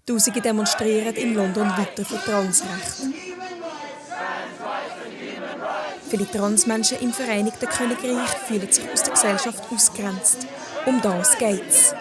Tausende demonstrieren in London weiter für Transrechte. Viele Transmenschen im Vereinigten Königreich fühlen sich aus der Gesellschaft ausgegrenzt. Um das geht's.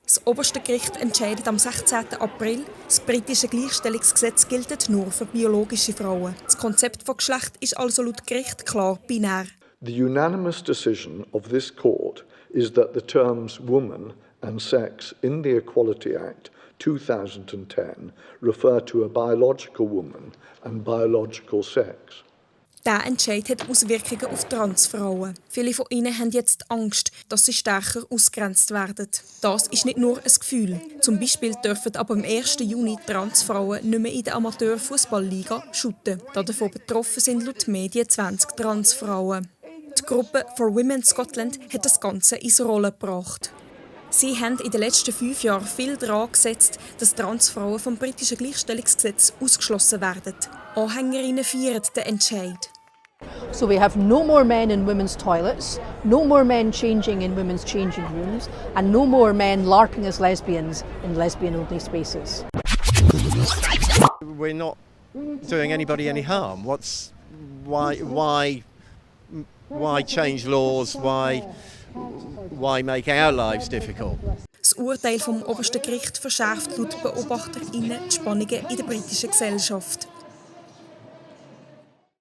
Das oberste Gericht entscheidet am 16. April, das britische Gleichstellungsgesetz gilt nur für biologische Frauen. Das Konzept von Geschlecht ist also laut Gericht klar binär. The unanimous decision of this court is that the terms woman and sex in the Equality Act 2010 refer to a biological woman and biological sex. Dieser Entscheid hat Auswirkungen auf Transfrauen. Viele von ihnen haben jetzt Angst, dass sie stärker ausgegrenzt werden. Das ist nicht nur ein Gefühl. Zum Beispiel dürfen ab dem 1. Juni Transfrauen nicht mehr in der Amateurfußballliga shooten. Davon betroffen sind laut Medien 20 Transfrauen. Die Gruppe For Women Scotland hat das Ganze ins Rollen gebracht. Sie haben in den letzten 5 Jahren viel daran gesetzt, dass Transfrauen vom britischen Gleichstellungsgesetz ausgeschlossen werden. Anhängerinnen feiern den Entscheid. So we have no more men in women's toilets, no more men changing in women's changing rooms, and no more men larping as lesbians in lesbian-only spaces. We're not doing anybody any harm. Why change laws? Why make our lives difficult? Das Urteil vom obersten Gericht verschärft laut BeobachterInnen die Spannungen in der britischen Gesellschaft.